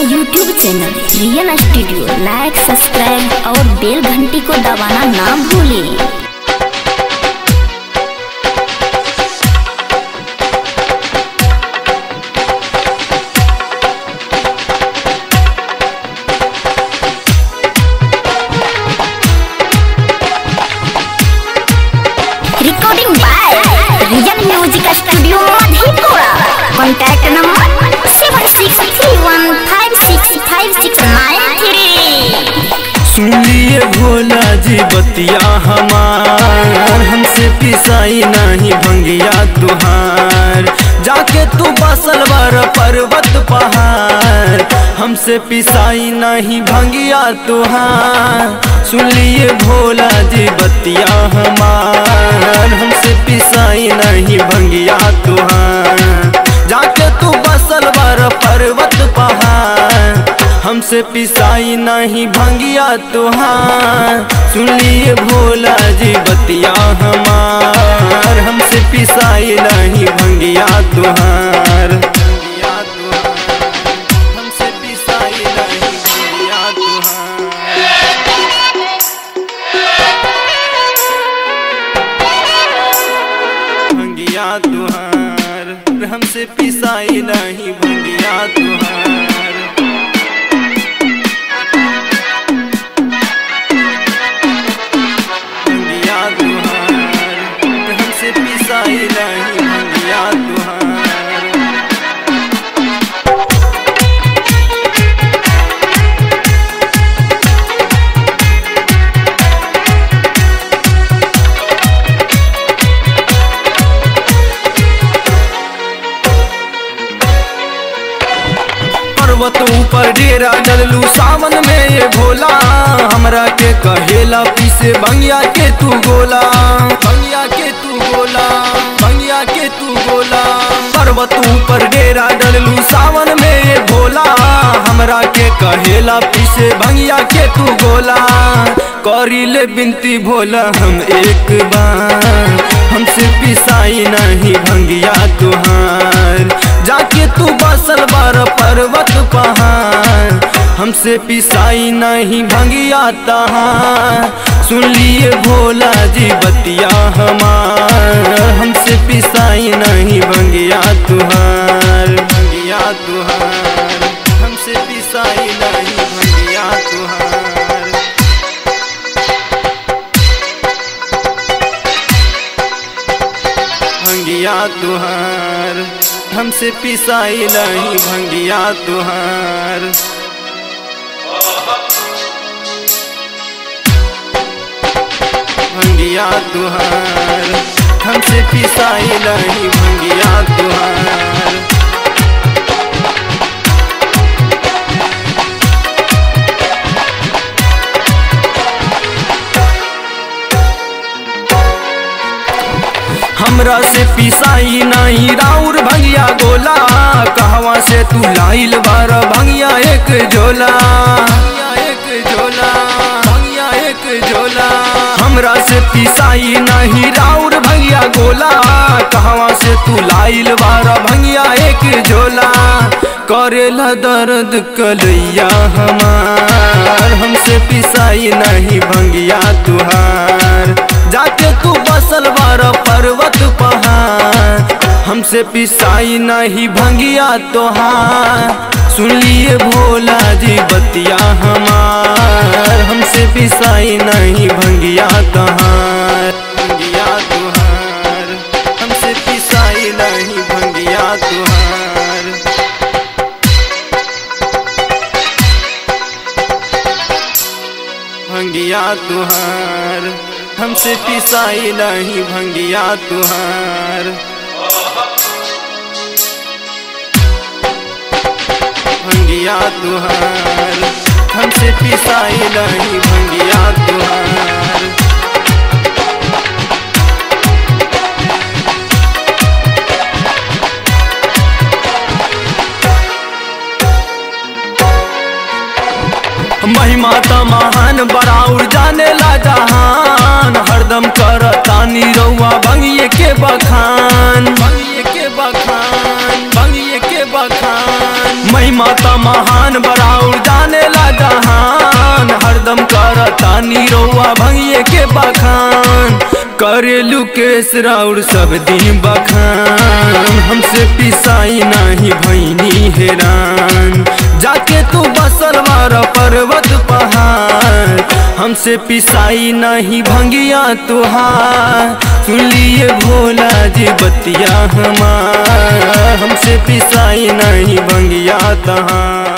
YouTube channel real studio like subscribe और बेल घंटी को दबाना ना भूलें। Recording by real music studio Madhepura. Contact number 7631565693। सुनिए भोला जी बतिया हमार, हमसे पिसाई नहीं भंगिया तुहार। जाके तू बसल बर पर्वत पहाड़, हमसे पिसाई नहीं भंगिया तुहार। सुनिए भोला जी बतिया हमार, हमसे पिसाई नहीं भंगिया तुहार। जाके तू बसल बर पर्वत पहाड़, हमसे पिसाई नहीं भंगिया तुहार। सुनिए भोला जी बतिया हमार, हमसे पिसाई नहीं भंगिया तुहार। हमसे पिसाई नहीं भंगिया तुहार। भंगिया तुहार, हमसे पिसाई नहीं भंगिया तुहार। भंगिया तुहार, हमसे पिसाई नहीं भंगिया तुहार। पर्वत ऊपर डेरा डललू सावन में ये भोला, हमरा के कहेला पीसे भंगिया के तू गोला। भंगिया के तू गोला, भंगिया के तू गोला। पर्वत ऊपर डेरा डललू सावन में ये भोला, हमरा के कहेला पीसे भंगिया के तू गोला। करीले बिनती भोला हम एक बार, हमसे पिसाई नहीं भंगिया तुहार। जाके तू बसल बर पर्वत पहाड़, हमसे पिसाई नहीं भंगिया तहार। सुन लिए भोला जी बतिया हमार, हमसे पिसाई नहीं भंगिया तुहार। भंगिया तुहार, हमसे पिसाई नहीं भंगिया तुहार। भंगिया तुहार, हमसे पिसाई नहीं भंगिया तुहार। भंगिया तुहार, हमसे पिसाई नहीं भंगिया तुहार। हमरा से पिसाई नहीं राउर भंगिया गोला, कहवा से तू लाइल बार भंगिया एक झोला। भंगिया एक झोला, भंगिया एक झोला। हमरा से पिसाई नहीं राउर भंगिया गोला, कहवा से तू लाइल बार भंगिया एक झोला। करेला दर्द कलैया हमार, हमसे पिसाई नहीं भंगिया तुहार। जाके तू बसल बार पर्वत पहाड़, हमसे पिसाई नहीं भंगिया तोहार। सुन लिए भोला जी बतिया हमार, हमसे पिसाई नहीं भंगिया तोहार। भंगिया तुहार, हमसे पिसाई नहीं भंगिया तुहार। भंगिया तुहार, हमसे पिसाई नहीं भंगिया तुहार। भंगिया तुहार, हमसे पिसाई नहीं भंगिया तुहार। महिमा त महान बराउर जाने ला जहान, हरदम करतानी रउआ भंगिए के बखान। भंगिए के बखान, भंगिए के बखान। महिमा त महान बराउर जाने ला जहान। हरदम करतानी रउआ भंगिए के बखान। करेलू केस राउर सब दिन बखान। हमसे पिसाई नहीं भैनी हैरान। जाके तू बसल बार पर्वत पहाड़। हमसे पिसाई नहीं भंगिया तुहार। सुन लिए भोला जी बतिया हमार। हमसे पिसाई नहीं भंगिया तहार।